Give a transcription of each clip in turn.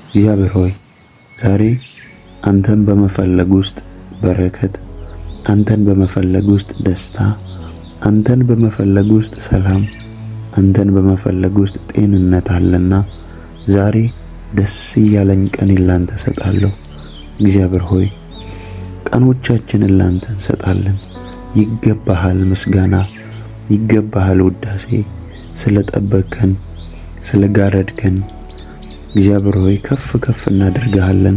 እግዚአብሔር ሆይ ዛሬ አንተን በመፈለግ ውስጥ በረከት፣ አንተን በመፈለግ ውስጥ ደስታ፣ አንተን በመፈለግ ውስጥ ሰላም፣ አንተን በመፈለግ ውስጥ ጤንነት አለና ዛሬ ደስ እያለኝ ቀኔን ላንተ እሰጣለሁ። እግዚአብሔር ሆይ ቀኖቻችንን ላንተ እንሰጣለን። ይገባሃል ምስጋና፣ ይገባሃል ውዳሴ። ስለጠበቅከን፣ ስለጋረድከን እግዚአብሔር ሆይ ከፍ ከፍ እናደርግሃለን።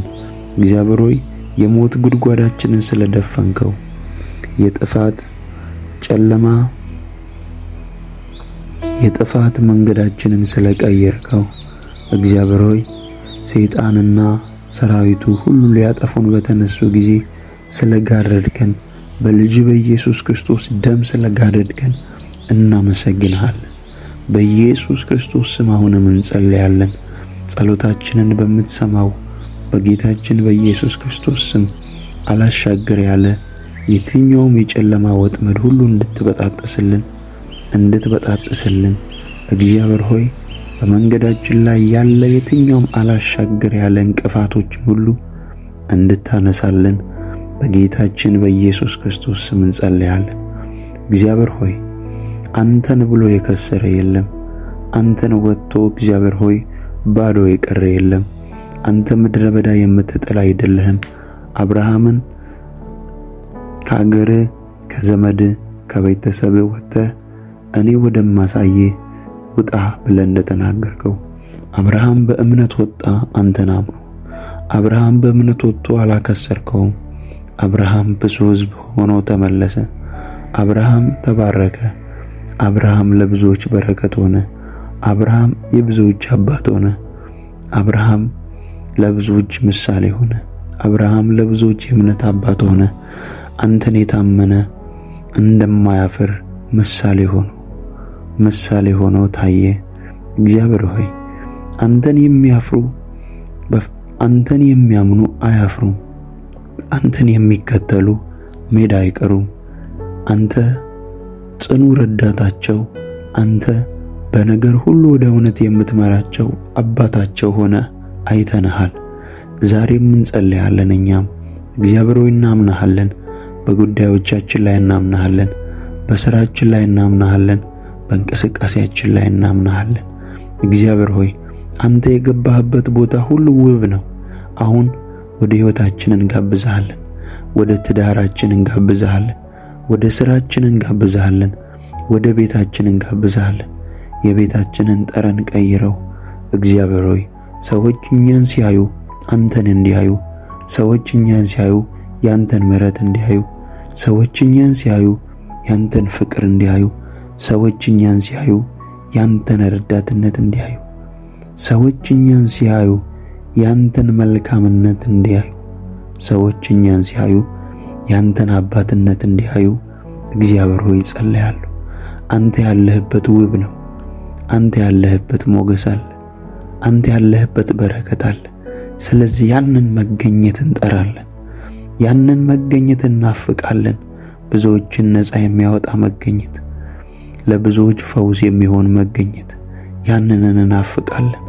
እግዚአብሔር ሆይ የሞት ጉድጓዳችንን ስለደፈንከው፣ የጥፋት ጨለማ የጥፋት መንገዳችንን ስለቀየርከው፣ እግዚአብሔር ሆይ ሰይጣንና ሰራዊቱ ሁሉ ሊያጠፉን በተነሱ ጊዜ ስለጋረድከን፣ በልጅ በኢየሱስ ክርስቶስ ደም ስለጋረድከን እናመሰግንሃለን። በኢየሱስ ክርስቶስ ስም አሁንም እንጸልያለን። ጸሎታችንን በምትሰማው በጌታችን በኢየሱስ ክርስቶስ ስም አላሻግር ያለ የትኛውም የጨለማ ወጥመድ ሁሉ እንድትበጣጥስልን እንድትበጣጥስልን እግዚአብሔር ሆይ በመንገዳችን ላይ ያለ የትኛውም አላሻግር ያለ እንቅፋቶችን ሁሉ እንድታነሳልን በጌታችን በኢየሱስ ክርስቶስ ስም እንጸልያለን። እግዚአብሔር ሆይ አንተን ብሎ የከሰረ የለም። አንተን ወጥቶ እግዚአብሔር ሆይ ባዶ የቀረ የለም። አንተ ምድረ በዳ የምትጥል አይደለህም። አብርሃምን ከአገርህ ከዘመድህ ከቤተሰብህ ወጥተህ እኔ ወደማሳይህ ውጣ ብለህ እንደተናገርከው አብርሃም በእምነት ወጣ፣ አንተን አምኖ። አብርሃም በእምነት ወጥቶ አላከሰርከውም። አብርሃም ብዙ ሕዝብ ሆኖ ተመለሰ። አብርሃም ተባረከ። አብርሃም ለብዙዎች በረከት ሆነ። አብርሃም የብዙዎች አባት ሆነ። አብርሃም ለብዙዎች ምሳሌ ሆነ። አብርሃም ለብዙዎች የእምነት አባት ሆነ። አንተን የታመነ እንደማያፍር ምሳሌ ሆኖ ምሳሌ ሆኖ ታየ። እግዚአብሔር ሆይ አንተን የሚያፍሩ አንተን የሚያምኑ አያፍሩም። አንተን የሚከተሉ ሜዳ አይቀሩም። አንተ ጽኑ ረዳታቸው፣ አንተ በነገር ሁሉ ወደ እውነት የምትመራቸው አባታቸው ሆነ አይተንሃል። ዛሬም እንጸልያለን። እኛም እግዚአብሔር ሆይ እናምናሃለን። በጉዳዮቻችን ላይ እናምናሃለን። በስራችን ላይ እናምናሃለን። በእንቅስቃሴያችን ላይ እናምናሃለን። እግዚአብሔር ሆይ አንተ የገባህበት ቦታ ሁሉ ውብ ነው። አሁን ወደ ሕይወታችን እንጋብዝሃለን። ወደ ትዳራችን እንጋብዝሃለን። ወደ ስራችን እንጋብዝሃለን። ወደ ቤታችን እንጋብዝሃለን። የቤታችንን ጠረን ቀይረው እግዚአብሔር ሆይ ሰዎች እኛን ሲያዩ አንተን እንዲያዩ፣ ሰዎች እኛን ሲያዩ ያንተን ምሕረት እንዲያዩ፣ ሰዎች እኛን ሲያዩ ያንተን ፍቅር እንዲያዩ፣ ሰዎች እኛን ሲያዩ ያንተን ረዳትነት እንዲያዩ፣ ሰዎች እኛን ሲያዩ ያንተን መልካምነት እንዲያዩ፣ ሰዎች እኛን ሲያዩ ያንተን አባትነት እንዲያዩ እግዚአብሔር ሆይ ጸልያለሁ። አንተ ያለህበት ውብ ነው። አንተ ያለህበት ሞገስ አለ። አንተ ያለህበት በረከት አለ። ስለዚህ ያንን መገኘት እንጠራለን። ያንን መገኘት እናፍቃለን። ብዙዎችን ነፃ የሚያወጣ መገኘት፣ ለብዙዎች ፈውስ የሚሆን መገኘት፣ ያንን እናፍቃለን።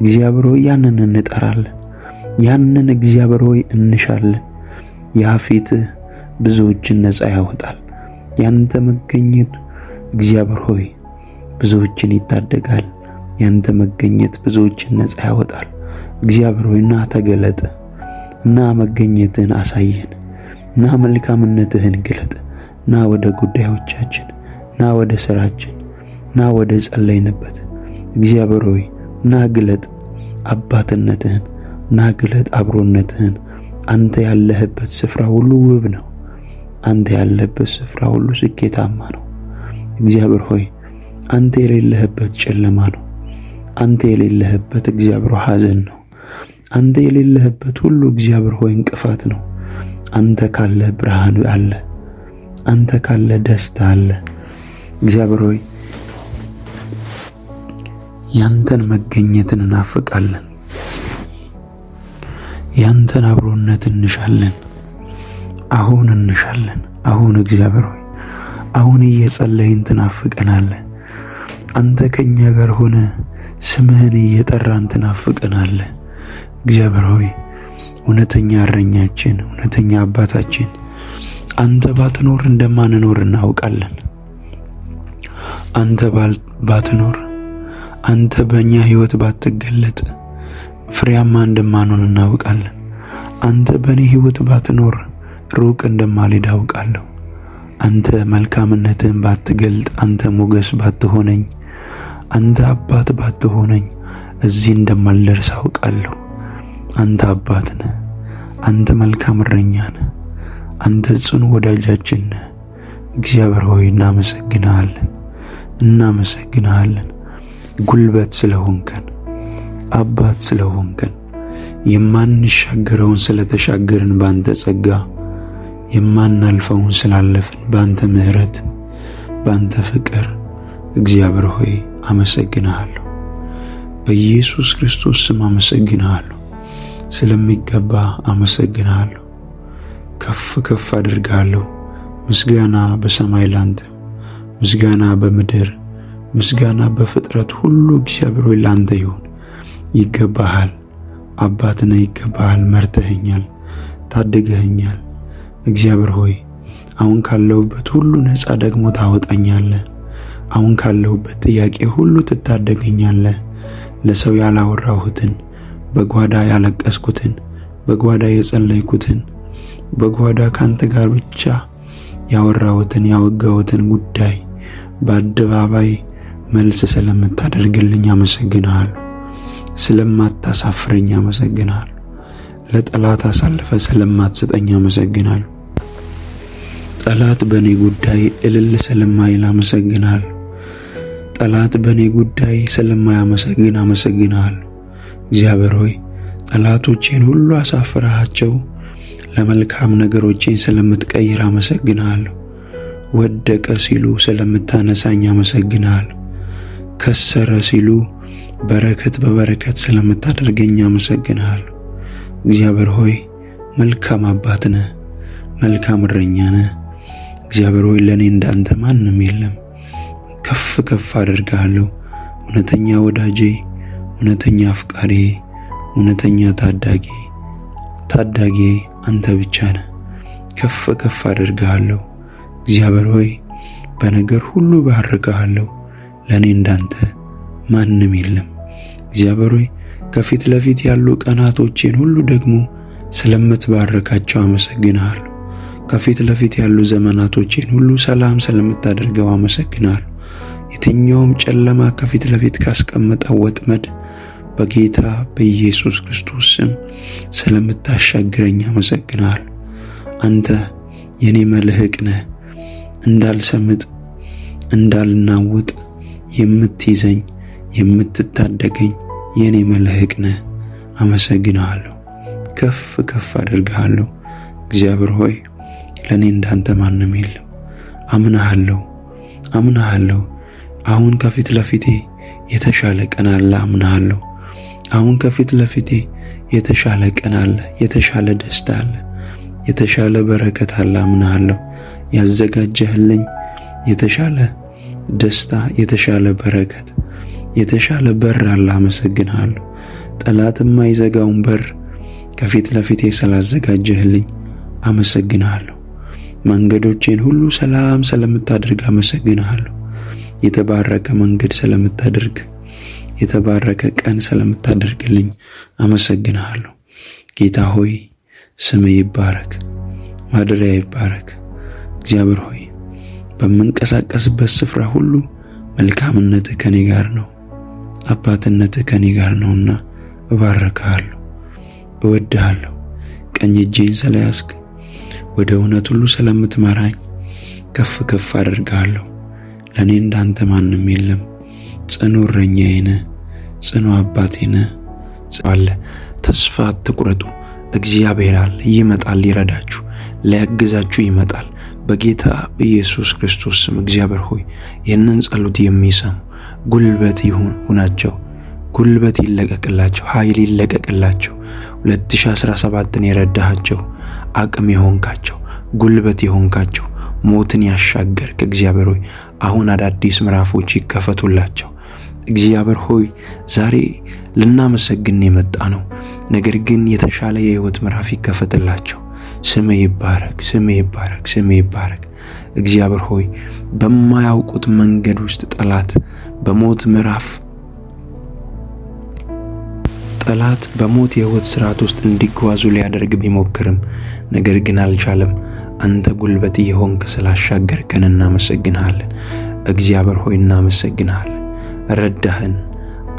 እግዚአብሔር ሆይ ያንን እንጠራለን። ያንን እግዚአብሔር ሆይ እንሻለን። ያ ፊትህ ብዙዎችን ነፃ ያወጣል። ያንተ መገኘት እግዚአብሔር ሆይ ብዙዎችን ይታደጋል። ያንተ መገኘት ብዙዎችን ነፃ ያወጣል። እግዚአብሔር ሆይ ና ተገለጥ፣ ና መገኘትህን አሳየን፣ ና መልካምነትህን ግለጥ፣ ና ወደ ጉዳዮቻችን፣ ና ወደ ስራችን፣ ና ወደ ጸለይንበት። እግዚአብሔር ሆይ ና ግለጥ አባትነትህን፣ ና ግለጥ አብሮነትህን። አንተ ያለህበት ስፍራ ሁሉ ውብ ነው። አንተ ያለህበት ስፍራ ሁሉ ስኬታማ ነው። እግዚአብሔር ሆይ አንተ የሌለህበት ጨለማ ነው። አንተ የሌለህበት እግዚአብሔር ሐዘን ነው። አንተ የሌለህበት ሁሉ እግዚአብሔር ሆይ እንቅፋት ነው። አንተ ካለ ብርሃን አለ። አንተ ካለ ደስታ አለ። እግዚአብሔር ሆይ ያንተን መገኘትን እናፍቃለን። ያንተን አብሮነት እንሻለን። አሁን እንሻለን። አሁን እግዚአብሔር ሆይ አሁን እየጸለይን ትናፍቀናለህ። አንተ ከኛ ጋር ሆነ ስምህን እየጠራን ትናፍቀናለህ። እግዚአብሔር ሆይ እውነተኛ እረኛችን፣ እውነተኛ አባታችን አንተ ባትኖር እንደማንኖር እናውቃለን። አንተ ባትኖር፣ አንተ በእኛ ሕይወት ባትገለጥ ፍሬያማ እንደማንሆን እናውቃለን። አንተ በእኔ ሕይወት ባትኖር ሩቅ እንደማልሄድ አውቃለሁ። አንተ መልካምነትህን ባትገልጥ፣ አንተ ሞገስ ባትሆነኝ፣ አንተ አባት ባትሆነኝ እዚህ እንደማልደርስ አውቃለሁ። አንተ አባት ነህ። አንተ መልካም እረኛ ነህ። አንተ ጽኑ ወዳጃችን ነህ። እግዚአብሔር ሆይ እናመሰግንሃለን፣ እናመሰግንሃለን። ጉልበት ስለሆንከን፣ አባት ስለሆንከን፣ የማንሻገረውን ስለተሻገርን በአንተ ጸጋ፣ የማናልፈውን ስላለፍን በአንተ ምሕረት፣ በአንተ ፍቅር እግዚአብሔር ሆይ አመሰግንሃለሁ። በኢየሱስ ክርስቶስ ስም አመሰግንሃለሁ። ስለሚገባ አመሰግንሃለሁ። ከፍ ከፍ አድርግሃለሁ። ምስጋና በሰማይ ላንተ፣ ምስጋና በምድር፣ ምስጋና በፍጥረት ሁሉ እግዚአብሔር ሆይ ላንተ ይሁን። ይገባሃል። አባት ነህ፣ ይገባሃል። መርተኸኛል፣ ታድገኸኛል። እግዚአብሔር ሆይ አሁን ካለሁበት ሁሉ ነፃ ደግሞ ታወጣኛለህ። አሁን ካለሁበት ጥያቄ ሁሉ ትታደገኛለህ። ለሰው ያላወራሁትን፣ በጓዳ ያለቀስኩትን፣ በጓዳ የጸለይኩትን፣ በጓዳ ካንተ ጋር ብቻ ያወራሁትን ያወጋሁትን ጉዳይ በአደባባይ መልስ ስለምታደርግልኝ አመሰግንሃለሁ። ስለማታሳፍረኝ አመሰግንሃለሁ። ለጠላት አሳልፈ ስለማትሰጠኝ አመሰግናለሁ። ጠላት በእኔ ጉዳይ እልል ስለማይል አመሰግንሃለሁ። ጠላት በእኔ ጉዳይ ስለማያመሰግን አመሰግንሃለሁ። እግዚአብሔር ሆይ ጠላቶቼን ሁሉ አሳፍረሃቸው ለመልካም ነገሮቼን ስለምትቀይር አመሰግንሃለሁ። ወደቀ ሲሉ ስለምታነሳኝ አመሰግንሃለሁ። ከሰረ ሲሉ በረከት በበረከት ስለምታደርገኝ አመሰግንሃለሁ። እግዚአብሔር ሆይ መልካም አባት ነህ፣ መልካም እረኛ ነህ። እግዚአብሔር ሆይ ለእኔ እንዳንተ ማንም የለም። ከፍ ከፍ አደርግሃለሁ። እውነተኛ ወዳጄ፣ እውነተኛ አፍቃሪ፣ እውነተኛ ታዳጊ ታዳጊ አንተ ብቻ ነህ። ከፍ ከፍ አደርግሃለሁ። እግዚአብሔር ሆይ በነገር ሁሉ ባርክሃለሁ። ለእኔ እንዳንተ ማንም የለም። እግዚአብሔር ሆይ ከፊት ለፊት ያሉ ቀናቶቼን ሁሉ ደግሞ ስለምትባርካቸው አመሰግንሃለሁ። ከፊት ለፊት ያሉ ዘመናቶቼን ሁሉ ሰላም ስለምታደርገው አመሰግንሃለሁ። የትኛውም ጨለማ ከፊት ለፊት ካስቀመጠው ወጥመድ በጌታ በኢየሱስ ክርስቶስ ስም ስለምታሻግረኝ አመሰግንሃለሁ። አንተ የኔ መልህቅ ነህ። እንዳልሰምጥ እንዳልናወጥ የምትይዘኝ የምትታደገኝ የኔ መልህቅ ነህ። አመሰግንሃለሁ። ከፍ ከፍ አድርግሃለሁ። እግዚአብሔር ሆይ ለእኔ እንዳንተ ማንም የለም። አምናሃለሁ፣ አምናሃለሁ። አሁን ከፊት ለፊቴ የተሻለ ቀን አለ። አምናሃለሁ። አሁን ከፊት ለፊቴ የተሻለ ቀን አለ። የተሻለ ደስታ አለ። የተሻለ በረከት አለ። አምናሃለሁ። ያዘጋጀህልኝ የተሻለ ደስታ፣ የተሻለ በረከት፣ የተሻለ በር አለ። አመሰግንሃለሁ። ጠላት የማይዘጋውን በር ከፊት ለፊቴ ስላዘጋጀህልኝ አመሰግንሃለሁ። መንገዶቼን ሁሉ ሰላም ስለምታደርግ አመሰግንሃለሁ። የተባረከ መንገድ ስለምታደርግ፣ የተባረከ ቀን ስለምታደርግልኝ አመሰግንሃለሁ። ጌታ ሆይ ስምህ ይባረክ፣ ማደሪያ ይባረክ። እግዚአብሔር ሆይ በምንቀሳቀስበት ስፍራ ሁሉ መልካምነትህ ከኔ ጋር ነው፣ አባትነትህ ከኔ ጋር ነውና እባርክሃለሁ፣ እወድሃለሁ። ቀኝ እጄን ስለያዝክ ወደ እውነት ሁሉ ስለምትመራኝ ከፍ ከፍ አደርግሃለሁ። ለእኔ እንዳንተ ማንም የለም። ጽኑ እረኛዬ ነህ፣ ጽኑ አባቴ ነህ አለ። ተስፋ አትቁረጡ። እግዚአብሔር አለ፣ ይመጣል፣ ሊረዳችሁ ሊያግዛችሁ ይመጣል። በጌታ በኢየሱስ ክርስቶስ ስም እግዚአብሔር ሆይ ይህንን ጸሎት የሚሰሙ ጉልበት ይሁን ሁናቸው፣ ጉልበት ይለቀቅላቸው፣ ኃይል ይለቀቅላቸው። 2017ን የረዳሃቸው፣ አቅም የሆንካቸው፣ ጉልበት የሆንካቸው፣ ሞትን ያሻገርክ እግዚአብሔር ሆይ አሁን አዳዲስ ምዕራፎች ይከፈቱላቸው። እግዚአብሔር ሆይ ዛሬ ልናመሰግን የመጣ ነው። ነገር ግን የተሻለ የህይወት ምዕራፍ ይከፈትላቸው። ስምህ ይባረክ፣ ስምህ ይባረክ፣ ስምህ ይባረክ። እግዚአብሔር ሆይ በማያውቁት መንገድ ውስጥ ጠላት በሞት ምዕራፍ ጠላት በሞት የህይወት ስርዓት ውስጥ እንዲጓዙ ሊያደርግ ቢሞክርም ነገር ግን አልቻለም። አንተ ጉልበት የሆንክ ስላሻገርከን እናመሰግንሃለን። እግዚአብሔር ሆይ እናመሰግንሃለን። ረዳህን፣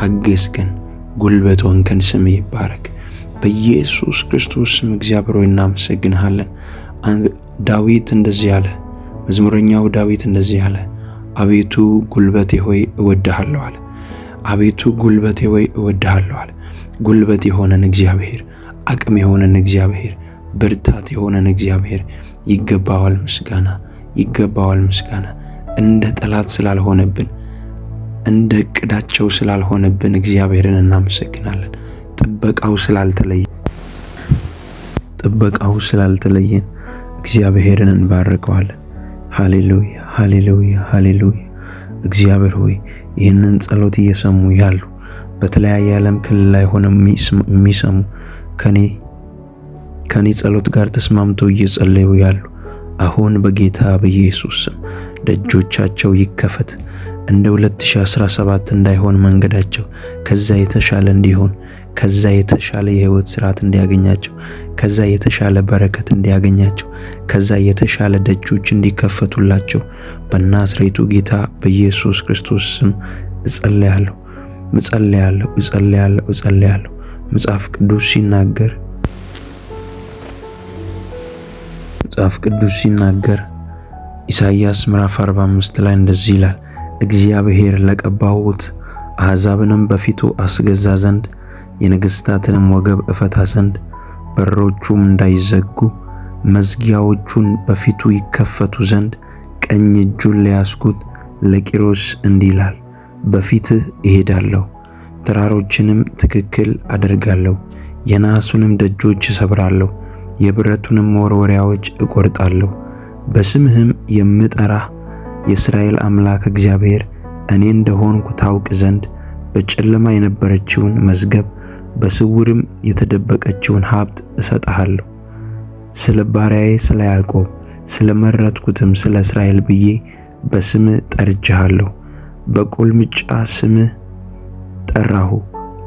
አገዝከን፣ ጉልበት ሆንከን። ስምህ ይባረክ። በኢየሱስ ክርስቶስ ስም እግዚአብሔር ሆይ እናመሰግንሃለን። ዳዊት እንደዚህ አለ፣ መዝሙረኛው ዳዊት እንደዚህ አለ፣ አቤቱ ጉልበቴ ሆይ እወድሃለሁ አለ። አቤቱ ጉልበቴ ሆይ እወድሃለሁ አለ። ጉልበት የሆነን እግዚአብሔር፣ አቅም የሆነን እግዚአብሔር፣ ብርታት የሆነን እግዚአብሔር ይገባዋል ምስጋና፣ ይገባዋል ምስጋና። እንደ ጠላት ስላልሆነብን፣ እንደ እቅዳቸው ስላልሆነብን እግዚአብሔርን እናመሰግናለን። ጥበቃው ስላልተለየን ጥበቃው ስላልተለየን እግዚአብሔርን እንባርከዋለን። ሃሌሉያ፣ ሃሌሉያ፣ ሃሌሉያ። እግዚአብሔር ሆይ ይህንን ጸሎት እየሰሙ ያሉ በተለያየ ዓለም ክልል ላይ ሆነው የሚሰሙ ከኔ ጸሎት ጋር ተስማምተው እየጸለዩ ያሉ አሁን በጌታ በኢየሱስ ስም ደጆቻቸው ይከፈት። እንደ 2017 እንዳይሆን መንገዳቸው ከዛ የተሻለ እንዲሆን፣ ከዛ የተሻለ የህይወት ስርዓት እንዲያገኛቸው፣ ከዛ የተሻለ በረከት እንዲያገኛቸው፣ ከዛ የተሻለ ደጆች እንዲከፈቱላቸው በናዝሬቱ ጌታ በኢየሱስ ክርስቶስ ስም እጸልያለሁ፣ እጸልያለሁ፣ እጸልያለሁ፣ እጸልያለሁ። መጽሐፍ ቅዱስ ሲናገር ኢሳይያስ ምዕራፍ 45 ላይ እንደዚህ ይላል፣ እግዚአብሔር ለቀባሁት አሕዛብንም በፊቱ አስገዛ ዘንድ፣ የነገሥታትንም ወገብ እፈታ ዘንድ፣ በሮቹም እንዳይዘጉ መዝጊያዎቹን በፊቱ ይከፈቱ ዘንድ ቀኝ እጁን ለያዝኩት ለቂሮስ እንዲህ ይላል፣ በፊትህ እሄዳለሁ፣ ተራሮችንም ትክክል አደርጋለሁ፣ የናሱንም ደጆች እሰብራለሁ፣ የብረቱንም መወርወሪያዎች እቆርጣለሁ። በስምህም የምጠራህ የእስራኤል አምላክ እግዚአብሔር እኔ እንደሆንኩ ታውቅ ዘንድ በጨለማ የነበረችውን መዝገብ በስውርም የተደበቀችውን ሀብት እሰጥሃለሁ። ስለ ባሪያዬ ስለ ያዕቆብ፣ ስለ መረጥኩትም ስለ እስራኤል ብዬ በስምህ ጠርቼሃለሁ። በቁልምጫ ስምህ ጠራሁ፣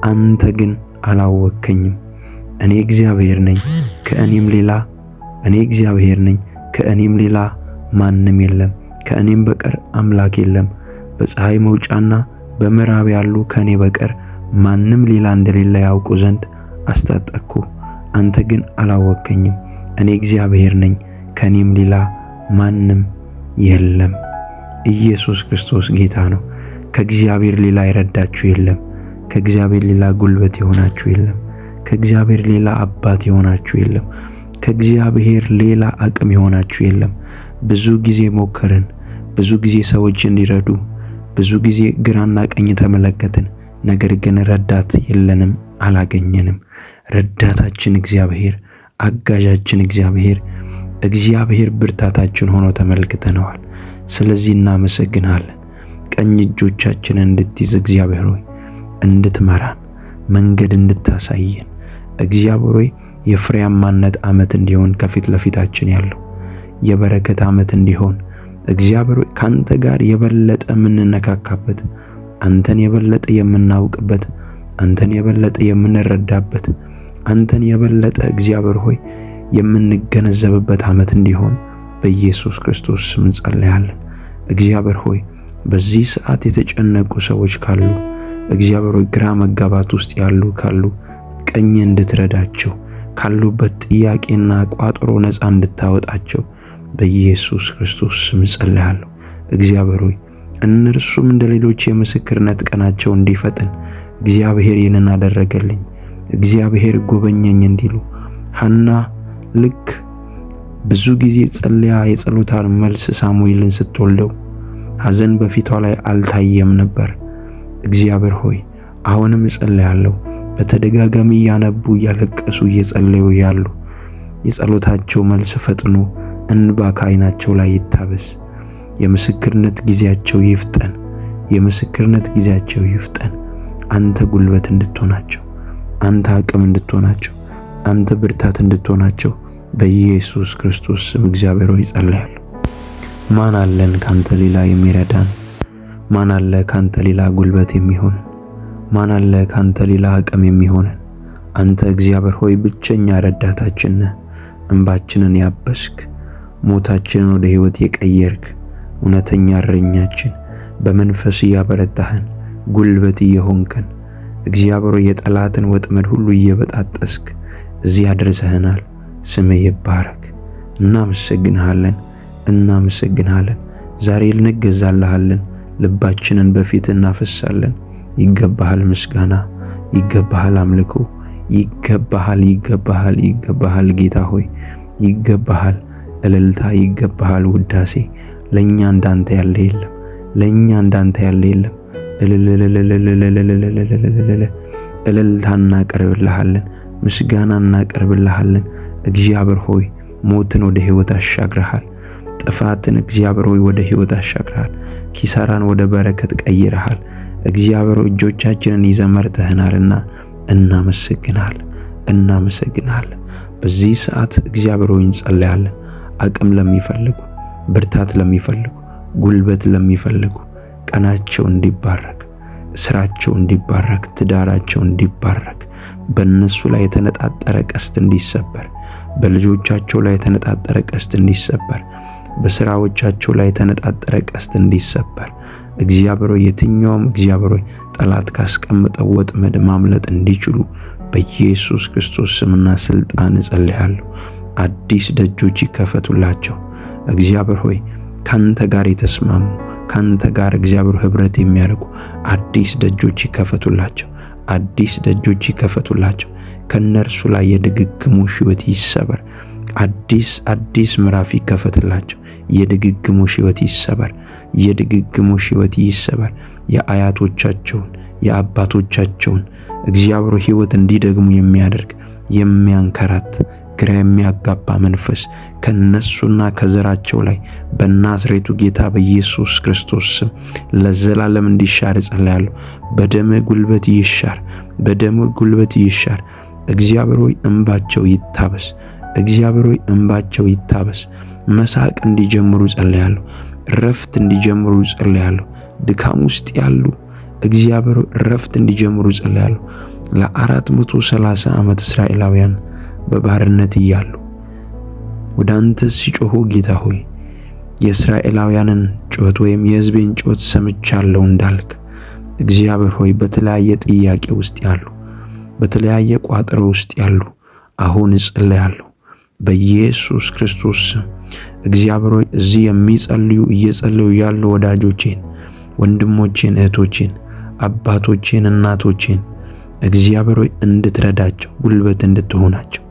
አንተ ግን አላወቅኸኝም። እኔ እግዚአብሔር ነኝ፣ ከእኔም ሌላ እኔ እግዚአብሔር ነኝ፣ ከእኔም ሌላ ማንም የለም፣ ከእኔም በቀር አምላክ የለም። በፀሐይ መውጫና በምዕራብ ያሉ ከእኔ በቀር ማንም ሌላ እንደሌለ ያውቁ ዘንድ አስታጠቅኩህ፣ አንተ ግን አላወቅኸኝም። እኔ እግዚአብሔር ነኝ፣ ከእኔም ሌላ ማንም የለም። ኢየሱስ ክርስቶስ ጌታ ነው። ከእግዚአብሔር ሌላ የረዳችሁ የለም። ከእግዚአብሔር ሌላ ጉልበት የሆናችሁ የለም። ከእግዚአብሔር ሌላ አባት የሆናችሁ የለም። ከእግዚአብሔር ሌላ አቅም የሆናችሁ የለም። ብዙ ጊዜ ሞከርን። ብዙ ጊዜ ሰዎች እንዲረዱ፣ ብዙ ጊዜ ግራና ቀኝ ተመለከትን። ነገር ግን ረዳት የለንም፣ አላገኘንም። ረዳታችን እግዚአብሔር፣ አጋዣችን እግዚአብሔር፣ እግዚአብሔር ብርታታችን ሆኖ ተመልክተነዋል። ስለዚህ እናመሰግናለን። ቀኝ እጆቻችንን እንድትይዝ እግዚአብሔር ሆይ እንድትመራን፣ መንገድ እንድታሳየን፣ እግዚአብሔር ሆይ የፍሬያማነት ዓመት እንዲሆን፣ ከፊት ለፊታችን ያለው የበረከት ዓመት እንዲሆን፣ እግዚአብሔር ሆይ ካንተ ጋር የበለጠ የምንነካካበት፣ አንተን የበለጠ የምናውቅበት፣ አንተን የበለጠ የምንረዳበት፣ አንተን የበለጠ እግዚአብሔር ሆይ የምንገነዘብበት ዓመት እንዲሆን በኢየሱስ ክርስቶስ ስም እንጸልያለን። እግዚአብሔር ሆይ በዚህ ሰዓት የተጨነቁ ሰዎች ካሉ፣ እግዚአብሔር ሆይ ግራ መጋባት ውስጥ ያሉ ካሉ ቀኝ እንድትረዳቸው፣ ካሉበት ጥያቄና ቋጠሮ ነፃ እንድታወጣቸው በኢየሱስ ክርስቶስ ስም እጸልያለሁ። እግዚአብሔር ሆይ እነርሱም እንደ ሌሎች የምስክርነት ቀናቸው እንዲፈጥን፣ እግዚአብሔር ይህንን አደረገልኝ፣ እግዚአብሔር ጎበኘኝ እንዲሉ፣ ሐና ልክ ብዙ ጊዜ ጸልያ የጸሎቷን መልስ ሳሙኤልን ስትወልደው ሐዘን በፊቷ ላይ አልታየም ነበር። እግዚአብሔር ሆይ አሁንም እጸልያለሁ፣ በተደጋጋሚ እያነቡ፣ እያለቀሱ፣ እየጸለዩ ያሉ የጸሎታቸው መልስ ፈጥኖ እንባ ከዓይናቸው ላይ ይታበስ። የምስክርነት ጊዜያቸው ይፍጠን። የምስክርነት ጊዜያቸው ይፍጠን። አንተ ጉልበት እንድትሆናቸው፣ አንተ አቅም እንድትሆናቸው፣ አንተ ብርታት እንድትሆናቸው በኢየሱስ ክርስቶስ ስም እግዚአብሔር ሆይ ጸልያለሁ። ማን አለን ካንተ ሌላ የሚረዳን? ማን አለ ካንተ ሌላ ጉልበት የሚሆንን? ማን አለ ካንተ ሌላ አቅም የሚሆንን? አንተ እግዚአብሔር ሆይ ብቸኛ ረዳታችን ነህ። እንባችንን ያበስክ፣ ሞታችንን ወደ ሕይወት የቀየርክ እውነተኛ እረኛችን፣ በመንፈስ እያበረታህን ጉልበት እየሆንከን እግዚአብሔር የጠላትን ወጥመድ ሁሉ እየበጣጠስክ እዚህ አድርሰህናል። ስምህ ይባረክ። እናመሰግንሃለን፣ እናመሰግንሃለን። ዛሬ እንገዛልሃለን። ልባችንን በፊት እናፈሳለን። ይገባሃል ምስጋና፣ ይገባሃል አምልኮ፣ ይገባሃል፣ ይገባሃል፣ ይገባሃል ጌታ ሆይ ይገባሃል እልልታ፣ ይገባሃል ውዳሴ። ለኛ እንዳንተ ያለ የለም፣ ለኛ እንዳንተ ያለ የለም። እልልታ እናቀርብልሃለን፣ ምስጋና እናቀርብልሃለን። እግዚአብሔር ሆይ ሞትን ወደ ሕይወት አሻግረሃል። ጥፋትን እግዚአብሔር ሆይ ወደ ሕይወት አሻግረሃል። ኪሳራን ወደ በረከት ቀይረሃል። እግዚአብሔር እጆቻችንን ይዘህ መርተህናልና እናመሰግናለን፣ እናመሰግናለን። በዚህ ሰዓት እግዚአብሔር ሆይ እንጸልያለን። አቅም ለሚፈልጉ፣ ብርታት ለሚፈልጉ፣ ጉልበት ለሚፈልጉ ቀናቸው እንዲባረክ፣ ስራቸው እንዲባረክ፣ ትዳራቸው እንዲባረክ፣ በእነሱ ላይ የተነጣጠረ ቀስት እንዲሰበር፣ በልጆቻቸው ላይ የተነጣጠረ ቀስት እንዲሰበር፣ በስራዎቻቸው ላይ የተነጣጠረ ቀስት እንዲሰበር እግዚአብሔር የትኛውም እግዚአብሔር ጠላት ካስቀመጠው ወጥመድ ማምለጥ እንዲችሉ በኢየሱስ ክርስቶስ ስምና ስልጣን እጸልያለሁ። አዲስ ደጆች ይከፈቱላቸው። እግዚአብሔር ሆይ ካንተ ጋር የተስማሙ፣ ካንተ ጋር እግዚአብሔር ህብረት የሚያደርጉ አዲስ ደጆች ይከፈቱላቸው። አዲስ ደጆች ይከፈቱላቸው። ከነርሱ ላይ የድግግሞሽ ህይወት ይሰበር። አዲስ አዲስ ምዕራፍ ይከፈትላቸው። የድግግሞሽ ህይወት ይሰበር። የድግግሞሽ ህይወት ይሰበር። የአያቶቻቸውን የአባቶቻቸውን እግዚአብሔር ህይወት እንዲደግሙ የሚያደርግ የሚያንከራት ግራ የሚያጋባ መንፈስ ከነሱና ከዘራቸው ላይ በናዝሬቱ ጌታ በኢየሱስ ክርስቶስ ስም ለዘላለም እንዲሻር እጸልያለሁ። በደም ጉልበት ይሻር፣ በደም ጉልበት ይሻር። እግዚአብሔር ሆይ እንባቸው ይታበስ። እግዚአብሔር ሆይ እንባቸው ይታበስ። መሳቅ እንዲጀምሩ ጸልያለሁ። ረፍት እንዲጀምሩ ጸልያለሁ። ድካም ውስጥ ያሉ እግዚአብሔር ረፍት እንዲጀምሩ ጸልያለሁ። ለ430 ዓመት እስራኤላውያን በባርነት እያሉ ወደ አንተ ሲጮሁ ጌታ ሆይ የእስራኤላውያንን ጩኸት ወይም የሕዝቤን ጩኸት ሰምቻለሁ እንዳልክ እግዚአብሔር ሆይ በተለያየ ጥያቄ ውስጥ ያሉ፣ በተለያየ ቋጠሮ ውስጥ ያሉ አሁን እጸልያለሁ በኢየሱስ ክርስቶስ ስም። እግዚአብሔር ሆይ እዚህ የሚጸልዩ እየጸለዩ ያሉ ወዳጆቼን፣ ወንድሞቼን፣ እህቶቼን፣ አባቶቼን፣ እናቶቼን እግዚአብሔር ሆይ እንድትረዳቸው፣ ጉልበት እንድትሆናቸው፣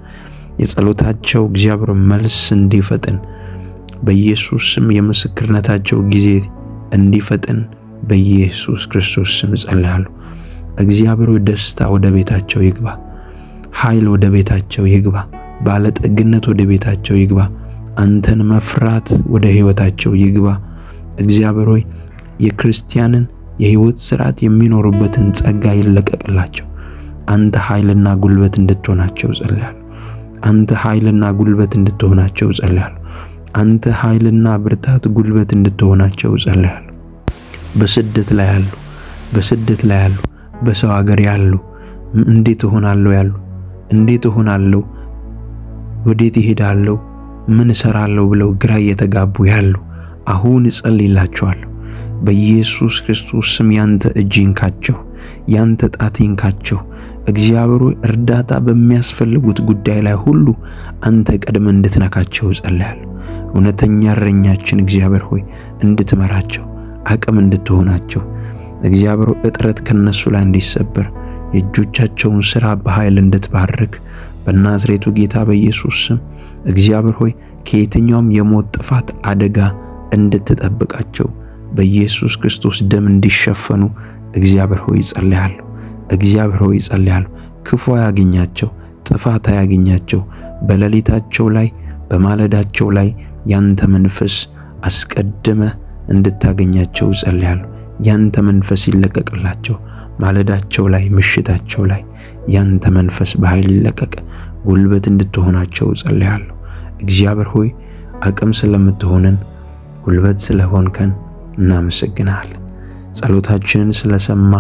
የጸሎታቸው እግዚአብሔር መልስ እንዲፈጥን በኢየሱስ ስም፣ የምስክርነታቸው ጊዜ እንዲፈጥን በኢየሱስ ክርስቶስ ስም እጸልያለሁ። እግዚአብሔር ሆይ ደስታ ወደ ቤታቸው ይግባ፣ ኃይል ወደ ቤታቸው ይግባ፣ ባለጠግነት ወደ ቤታቸው ይግባ፣ አንተን መፍራት ወደ ሕይወታቸው ይግባ። እግዚአብሔር ሆይ የክርስቲያንን የሕይወት ስርዓት የሚኖሩበትን ጸጋ ይለቀቅላቸው። አንተ ኃይልና ጉልበት እንድትሆናቸው ጸልያለሁ። አንተ ኃይልና ጉልበት እንድትሆናቸው ጸልያለሁ። አንተ ኃይልና ብርታት ጉልበት እንድትሆናቸው ጸልያለሁ። በስደት ላይ ያሉ፣ በስደት ላይ ያሉ፣ በሰው ሀገር ያሉ፣ እንዴት እሆናለሁ ያሉ፣ እንዴት እሆናለሁ፣ ወዴት እሄዳለሁ፣ ምን እሰራለሁ ብለው ግራ እየተጋቡ ያሉ አሁን እጸልይላቸዋለሁ። በኢየሱስ ክርስቶስ ስም ያንተ እጅ ይንካቸው፣ ያንተ ጣት ይንካቸው። እግዚአብሔር እርዳታ በሚያስፈልጉት ጉዳይ ላይ ሁሉ አንተ ቀድመ እንድትነካቸው እጸልያለሁ። እውነተኛ እረኛችን እግዚአብሔር ሆይ እንድትመራቸው፣ አቅም እንድትሆናቸው፣ እግዚአብሔር እጥረት ከነሱ ላይ እንዲሰበር፣ የእጆቻቸውን ሥራ በኃይል እንድትባርክ በናዝሬቱ ጌታ በኢየሱስ ስም እግዚአብሔር ሆይ ከየትኛውም የሞት ጥፋት አደጋ እንድትጠብቃቸው፣ በኢየሱስ ክርስቶስ ደም እንዲሸፈኑ እግዚአብሔር ሆይ ጸልያለሁ። እግዚአብሔር ሆይ ጸልያለሁ። ክፉ አያገኛቸው፣ ጥፋት አያገኛቸው። በሌሊታቸው ላይ በማለዳቸው ላይ ያንተ መንፈስ አስቀድመ እንድታገኛቸው ጸልያለሁ። ያንተ መንፈስ ይለቀቅላቸው። ማለዳቸው ላይ፣ ምሽታቸው ላይ ያንተ መንፈስ በኃይል ይለቀቅ። ጉልበት እንድትሆናቸው ጸልያለሁ። እግዚአብሔር ሆይ አቅም ስለምትሆነን ጉልበት ስለሆንከን እናመሰግናለን። ጸሎታችንን ስለሰማ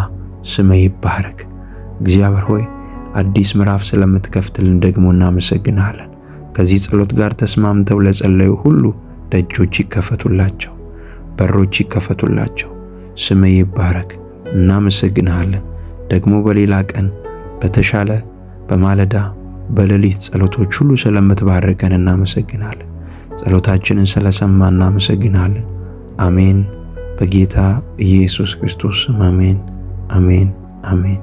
ስምህ ይባረክ። እግዚአብሔር ሆይ አዲስ ምዕራፍ ስለምትከፍትልን ደግሞ እናመሰግናለን። ከዚህ ጸሎት ጋር ተስማምተው ለጸለዩ ሁሉ ደጆች ይከፈቱላቸው፣ በሮች ይከፈቱላቸው። ስምህ ይባረክ። እናመሰግንሃለን። ደግሞ በሌላ ቀን በተሻለ በማለዳ በሌሊት ጸሎቶች ሁሉ ስለምትባርከን እናመሰግናለን። ጸሎታችንን ስለሰማ እናመሰግናለን። አሜን። በጌታ ኢየሱስ ክርስቶስ ስም አሜን፣ አሜን፣ አሜን።